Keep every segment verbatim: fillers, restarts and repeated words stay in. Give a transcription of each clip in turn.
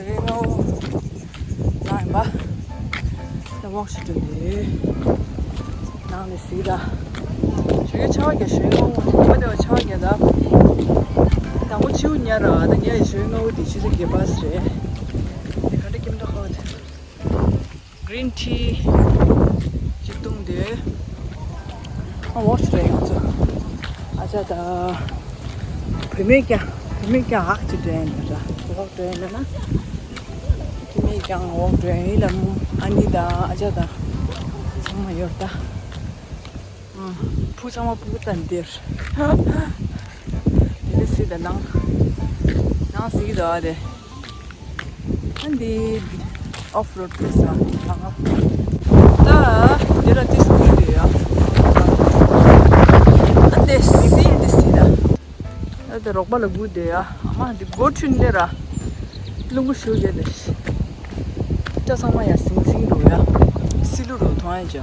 རེད་ངོ་། ལ་ཡིན་པ། ད་ཝོག་ཞིག་འགྲོ་དུས། ནང་ནས་གཟིགས་ད། ཞོགས་ཀས་ཆར་པ་རྒྱག་ཞོགས་ཀས་ངོ་ངོ་ཚོ་མ་བདེ་བ་ཆར་པ་རྒྱག་ད། དང་པོ་ཕྱི་པོ་ཉལ་ར་ད་ངས་ཞོགས་ཀས་ངོ་འོ་དེ་ཆུ་ཚོད་བརྒྱད་པ་རེད། དེ་ག་འདྲ་ཀེམ་འདྲ་ཁ་བ་དེ། Green tea གཅིག་བཏུང་དུས། ཨ་ཝོག་ཞིག་འགྲོ་ཡོང་ཚོ། ཨ་ཅག་ད། བུད་མེད་ཀྱང་བུད་མེད་ཀྱང་ཨག་ཅིག་འགྲོ་ཡིན་ད་ར་ཝོག་འགྲོ་ཡིན་ན་ན། སྐྱེ་དམན་ཀྱང་ཝོག་འགྲོ་ཡིན་ལ་མོ་ཨ་ནི་དང་ཨ་ཅག་དང་ཚང་མ་ཡོད་ད། ཨ། བུ་ཚང་མ་བུ་དང་འདིར། དེ་ལས་སྲིད་དང་ནང་། ནང་སྲིད་དང་ཨ་རེ། ཨ་འདི་ཨོཕ་རོཌ་ཏུ་ས་ཨ་ཧ། ད་འདི་ར་ཏི་སུ་ཡོད་ཡ། ཨ་འདི་སྲིད་འདི་སྲིད་ད། ཨ་ད་རོགས་པ་ལ་སྒུག་བསྡད་ཡ། ཨ་མ་འདི་སྒོ་ཁྲུན་ལེ་ར། རླུང་བུ་ཞུ་ཡོད་དེ། ལྕགས་ཚང་མ་ཡ་ཟིང་ཟིང་འགྲོ་ཡ། སི་ལུ་རུ་མཐོང་ཡ་ཅག་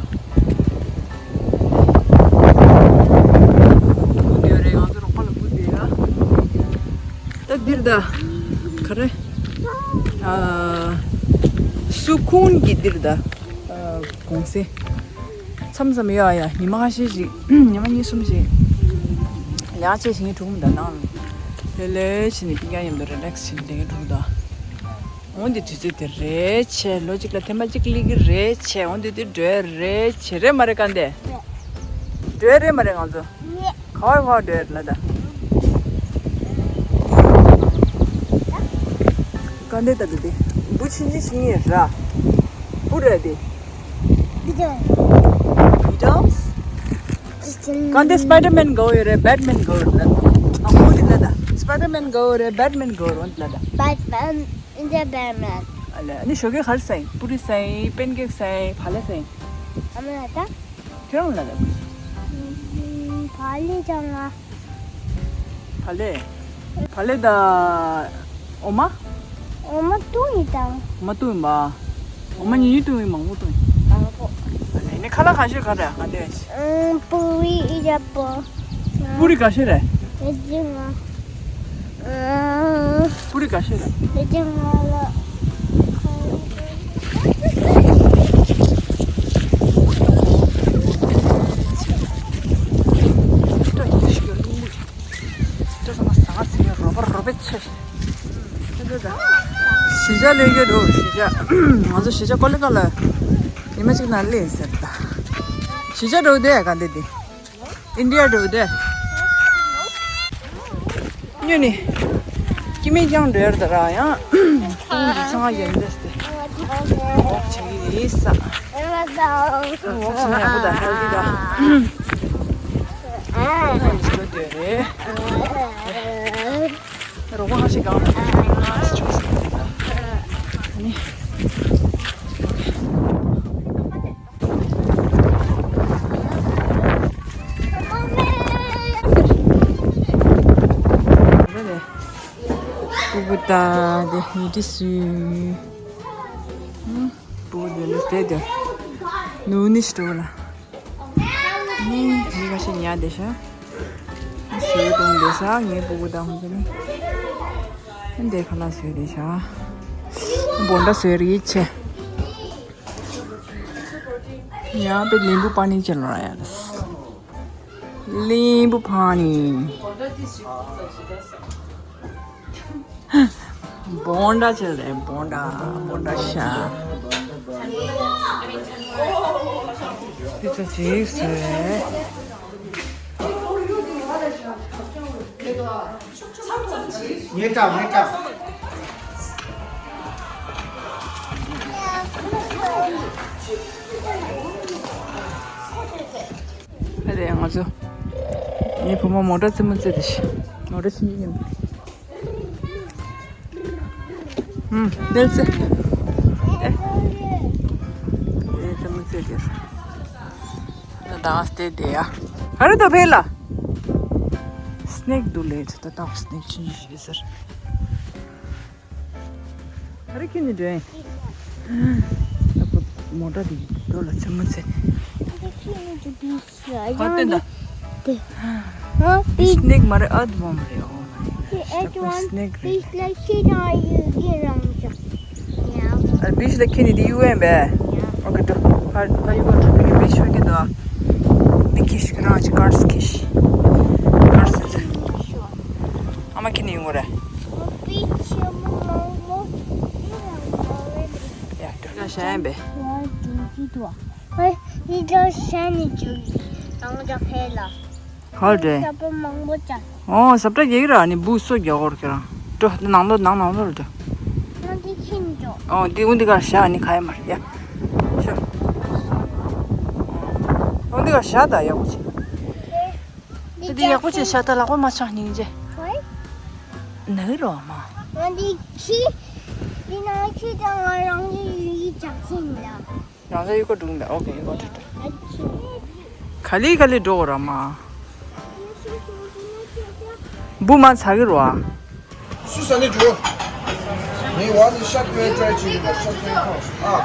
སྒུག་བསྡད་རེད་ང་ཚོ་རོགས་པ་ལ་སྒུག་བསྡད་ཡ། ད་འདིར་ད། ག་རེ། ཨ། སུ་ཁུན་གྱི་འདིར་ད། ཨ། གུང་སེང་། མཚམས་མཚམས་ཡོད་ཨ་ཡ་ཉི་མ་ཁ་ཤས་ཤིག་ཉི་མ་གཉིས་གསུམ་ཞིག་ལས་ཀ་བྱེད་བཞིན་གྲུབ་མི་འདུག་ནང་ལ་ལེ་ལེ་བྱས་ནས་སྤུན་ཀྱག་མཉམ་དུ་རི་ལེགས་བྱས་ནས་ལས་ཀ་གྲུབ་འདུག་འོན་ཏེ་དུས་ཚོད་དེ་རེད་ཆེ་ལོ་གཅིག་ལ་ཐེངས་མ་གཅིག་སླེབས་ཀྱི་རེད་ཆེ། འོན་ཏེ་དེ་འགྲོ་ཡ་རེད་ཆེ་རེད་མ་རེད་ག་འདི། འགྲོ་ཡ་རེད་མ་རེད་ང་ཚོ། ག་བར་ག་བར་འགྲོ་ཡ་རེད་ལ་ད། ག་འདི་ད་འདི་དེ། འབུ་ཆུང་ཆུང་ཞིག་ཡིན་ར། འབུ་ར་དེ། Beatles? ག་འདི་སྤའི་ཌར་མེན་དགའ་བོ་ཡོད་རེད་བེཊ་མེན་དགའ་བོ་ཡོད་རེད་ལ། ཨ་ཁོ་འདི་ལ་ད། སྤའི་ཌར་མེན་དགའ་བོ་རེད་བེཊ་མེན་དགའ་བོ་རེད་འོན་ལ་ད། Batman is a bad man. ཨ་ལེ་ཨ་ནི་ཞོགས་ཀས་ག་རེ་ཟ་ཡིན། པུ་རི་ཟ་ཡིན་པན་ཀེག་ཟ་ཡིན་བག་ལེབ་ཟ་ཡིན། ཨ་མ་ལ་ད། ཁྱེད་རང་ལ་ལབ། ཨུམ། བག་ལེབ་ཅང་ང་། བག་ལེབ། བག་ལེབ་དང་། འོ་མ། འོ་མ་བཏུང་ཡིན་དང་། འོ་མ་བཏུང་ཡིན་པ། འོ་མ་ཉུང་ཉུང་བཏུང་ཡིན་མང་པོ་བཏུང་ཡིན། མང་པོ། ཨ་ནི་ཁ་ལག་ཁ་ཤས་ག་རེ་ག་འདྲ་ཡོད། ཨུམ། པུ་རི་ཡ་པོ། པུ་རི་ག་ཤས་རེད། ཡ་ཅི་ང་། ཨུམ། པུ་རི་ག་ཤས་རེད། ཡ་ཅི་ང་ལ། གཞིས་ཆགས་ལས་ཀྱི་འགྲོ་གཞིས་ཆགས། ང་ཚོ་གཞིས་ཆགས་ཀོ་ལི་ག་ལ་ཉི་མ་གཅིག་ནང་སླེབས་ཟེར་ད། གཞིས་ཆགས་འགྲོ་དེ་ག་འདི་དེ། ཨིན་ཌི་ཡ་འགྲོ་དེ། སྨྱོ་ནི། སྐྱེ་དམན་རྐྱང་འགྲོ་ཡར་ད་ར་ཡང་། ཁོང་གི་ཚང་མ་ཡོད་འདྲ་སྟེ། ཝོག་བྱེད་ཀྱི་ཡིན་ས། ཝོག་བྱེད་ན་ཡག་པོ་དང་ཧེལ་ཐི་དང་། ཁོང་གི་འགྲོ་དེ་རེད། རོགས་པ་ཁ་ཤས་གང་ལ་ཡོད་ང་ཅུང་ཟད་ནི། སྤུ་གུ་དང་དེ་ཉལ་ཁྲི་སུས། སྤུ་གུ་དེ་ལ་བལྟས་དེ་ནུ་ནི་ཞིག་འགྲོ་ལ། ནི་མི་ཁ་ཤས་ཉལ་བསྡད་ཤག་ཞེ་པོ་གཏོང་བསྡད་ཤག་ངའི་སྤུ་གུ་དང་ཁོང་ཚོ་ནི། འདི་ཁ་ལག་བཟོས་བསྡད་ཤག་འབོ་འདྲ་བཟོས་རེད་ཆེ། ཡང་པའི་ལིམ་བུ་པ་ནི་ཅི་ལ་ཡ། ལིམ་བུ་པ་ནི། བོང་ཌ་ཆེ་རེད་བོང་ཌ་བོང་ཌ་ཤ། ཕི་ཚ་ཅིག་བཟོས། ངའི་སྐྲ་ངའི་སྐྲ། ཨ་རེ་ང་ཚོ། ངའི་བུ་མོ་མོ་ཊ་རྩེད་མོ་རྩེ་དེ་ཤི། མོ་ཊ་ཕྱིན་གྱི་ཡིན། ཨུམ། དེ་རྩེ། དེ་རྩེད་མོ་རྩེ་དེ། ད་ང་སྟེ་དེ་ཡ། ཨ་རེ་ད་ཕེ་ལ། སི་ནེག་འདུག་ལེ་ད་ད་སི་ནེག་ཕྱིན་གྱི་ཡོད་ཟེར། ཨ་རེ་ཁྱོད་ནི་འདྲེན། ད་ཁོ་མོ་ཊ་དེ་རྡོ་ལ་ཚེ་མོ་ཚེ། ཁོ་སྟོན་ད། དེ། ཧ། སི་ནེག་མ་རེད་ཨ་དུ་བ་མ་རེད་ཨོ་མ་རེད། ད་ཁོ་སི་ནེག་རེད། Fish like she don't you get on just. Beach ལ་ཁྱེར་ནས་དེ་གཡུག་ཡིན་པས། ཨོ་ཀེ་འགྲོ། ཕར་ཕར་གཡུག་ག་འགྲོ། མི་beach ཕ་གི་འདུག་མི་ཁྱེར་ཤིག་རང་ཅིག་ཀར་སི་ཁྱེར་ཤིག་ཀར་སི་ཟེར། ཨ་མ་ཁྱེར་ནས་ཡོང་གོ་ར། ཡ་འགྲོ། ཡ་ཤ་ཡན་པས། ཧེ། འདི་ལ་ཤ་ནས་བྱུགས། རང་ཅག་ཕེ་ལ། ག་རེ། ས་པོ་མང་པོ་ཅག་ཨོ་ཟབ་དྲ་རྒྱག་གི་ར་ནི་བུ་སོ་རྒྱག་གོ་ར་ཁྱེད་རང་། འགྲོ་ནང་ལོགས་ནང་ནང་ལོགས་འགྲོ། ང་འདི་ཁྱིམ་འགྲོ། ཨོ་འདི་འོ་འདི་གར་བཞག་ནི་ག་ཡ་མར་ཡ། ཤོ། འོ་འདི་གར་བཞག་ད་ཡག་པོ་བྱེད། འདི་ཡག་པོ་བྱེད་བཞག་ད་ལག་པ་མ་ཆག་སྙིང་རྗེ། ཧོꯏ། ན་གི་རོ་མ། ང་འདི་ཁྱི། འདི་ན་ཁྱི་དང་ང་རང་གི་ལུས་ཀྱི་ཇག་ཆེན་ལ། རང་ཚོ་ཡུལ་སྐོར་འགྲོ་གི་འདུག་ཨོ་ཁེ་ཡུལ་སྐོར་འགྲོ་འགྲོ། ག་ལེ་ག་ལེ་འགྲོ་གོ་ར་མ། འབུ་མ་ཚ་གི་རོ་ཨ། སུ་ས་ནས་འགྲོ། ངའི་བ་ནི་ཤག་ཏུ་ཡོད་ཀྱི་ཡིན་ལ་ཤག་ཏུ་ཡོད་ཁོ། ཨ།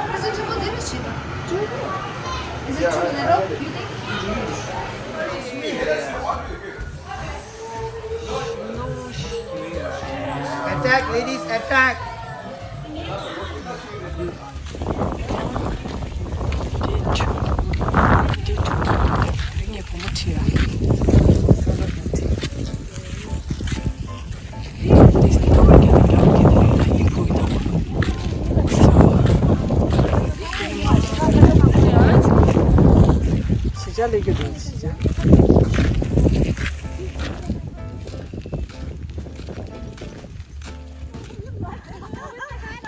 Is it too little? Do you think? Attack, ladies, attack!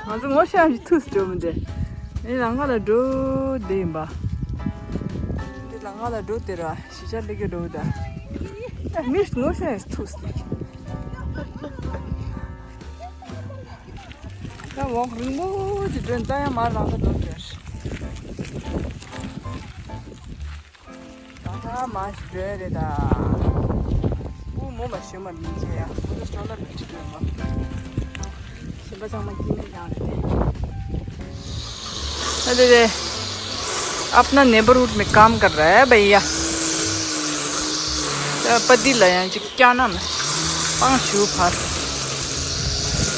ང་ཚོ་ངོ་ཤེས་ཤིག་ཐུག་སུ་འགྲོ་མི་འདུག་ཨེ་ལང་ཀ་ལ་འགྲོ་བསྡད་ཡིན་པ། འདི་ལང་ཀ་ལ་འགྲོ་བསྡད་ར་གཞིས་ཆགས་སླེབས་ཀྱི་འགྲོ་ད། ཨེ་མི་ངོ་ཤེས་ཤིག་ཐུག་སུ་འདུག་ད་འོག་རིང་པོ་ཅིག་འགྲོ་ཡིན་ད་ཡང་མར་རང་ས་འགྲོ་བསྡད། ད་ལྟ་མ་ཞིག་བྲོས་རེད་ད། སྤུ་མོ་མ་ཞུ་མ་མིན་ཆེ་ཡ། སྤུ་ཚོ་སྤྲོ་ལ་མི་ཁྲིད་རེད་མ། ཞིམ་པ་ཚང་མ་སྐྱིད་མེད་ཀྱང་རེད་དེ། अरे रे, अपना नेबरहुड में काम कर रहा है भैया। पति लाया जी। क्या नाम है? पाँच सौ फार।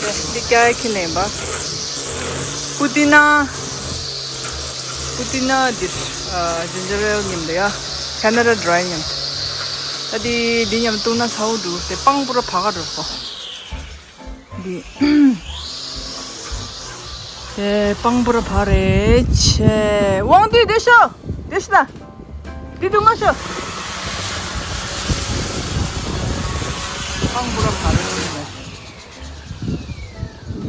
देखते क्या है खिले बा। पुदीना, पुदीना दिस, अ, जिंजर एल निम्दया, कैनेडा ड्राई निम्द। अदि दिन्यम तुना साउदु, ते पांग पूरा फागा रखो। दि, ते पांग पूरा फारे छे। वांग दि देशो, देशना। दीदी, मत। हम पूरा खा रहे हैं।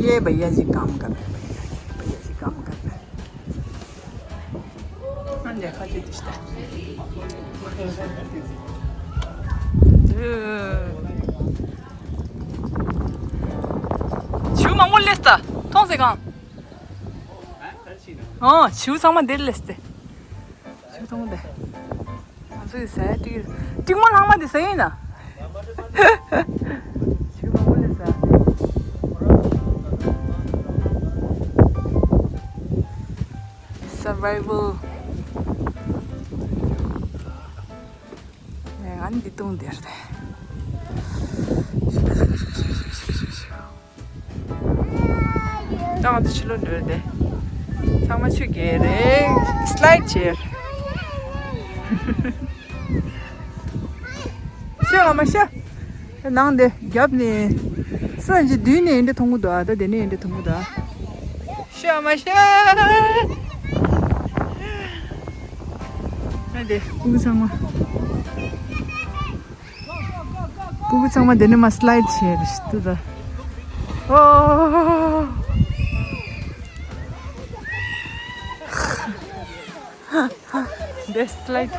ये भैया जी काम कर रहे हैं, भैया, भैया जी काम कर रहे हैं। हाँ, देखा जी, दिखता है। ཆུ་མང་པོ་སླེབས་ད། མཐོང་སེ་གང་། ཨོ་ཆུ་ཚང་མ་འདིར་སླེབས་ཏེ། ཆུ་མཐོང་སྟེ། ང་ཚོ་ཡི་ཟས་ཏིག་ཏིག་མོ་ལྷག་མ་འདི་ཟ་ཡིན་ན། ཆུ་མང་པོ་ལས་ཟ། Survival. ང་ནི་འདི་བཏུང་དེར་ཏེ། ད་ང་ཚོ་ཕྱི་ལོགས་འགྲོ་དེ། ཚང་མ་ཆུ་རྐྱལ་རེད། སི་ལའིཌ་བྱེད། ཤོག་ཨ་མ་ཤོག་ནང་དེ་རྒྱབ་ནས། སུ་ཡིན་གྱི་མདུན་ནས་འདི་མཐོང་གི་འདུག་ཨ་ད་དེ་ནས་འདི་མཐོང་གི་འདུག་ཨ། ཤོག་ཨ་མ་ཤོག་ཨ་དེ་ཀུ་ཚང་མ། སྤུ་གུ་ཚང་མ་དེ་ནས་མར་སི་ལའིཌ་བྱས་རེད་ཤི་ཏུ་ད། ཨོ། དེ་སི་ལའིཌ།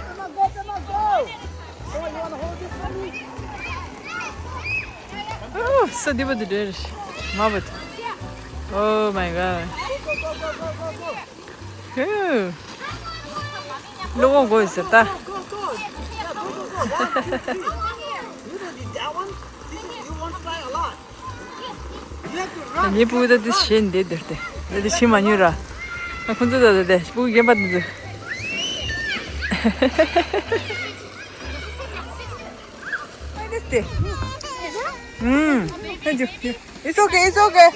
ཨོ། སོ་དེ་བ་དེ་འདྲ་རེད་ཤི། མ་བ་དེ། Oh my god. Cool. Look what goes at that. ངའི་སྤུ་གུ་ད་དེ་ཤེས་འདི་འདིར་ཏེ། ད་དེ་ཤེས་མ་ཉོས་ར། ང་ཁོང་ཚོ་ད་ད་དེ་སྤུ་གུ་རྒན་པ་འདི་ཚོ། ཨ་དེ་ཏེ། ཨུམ། ཧེ་ཇུ། It's okay, it's okay.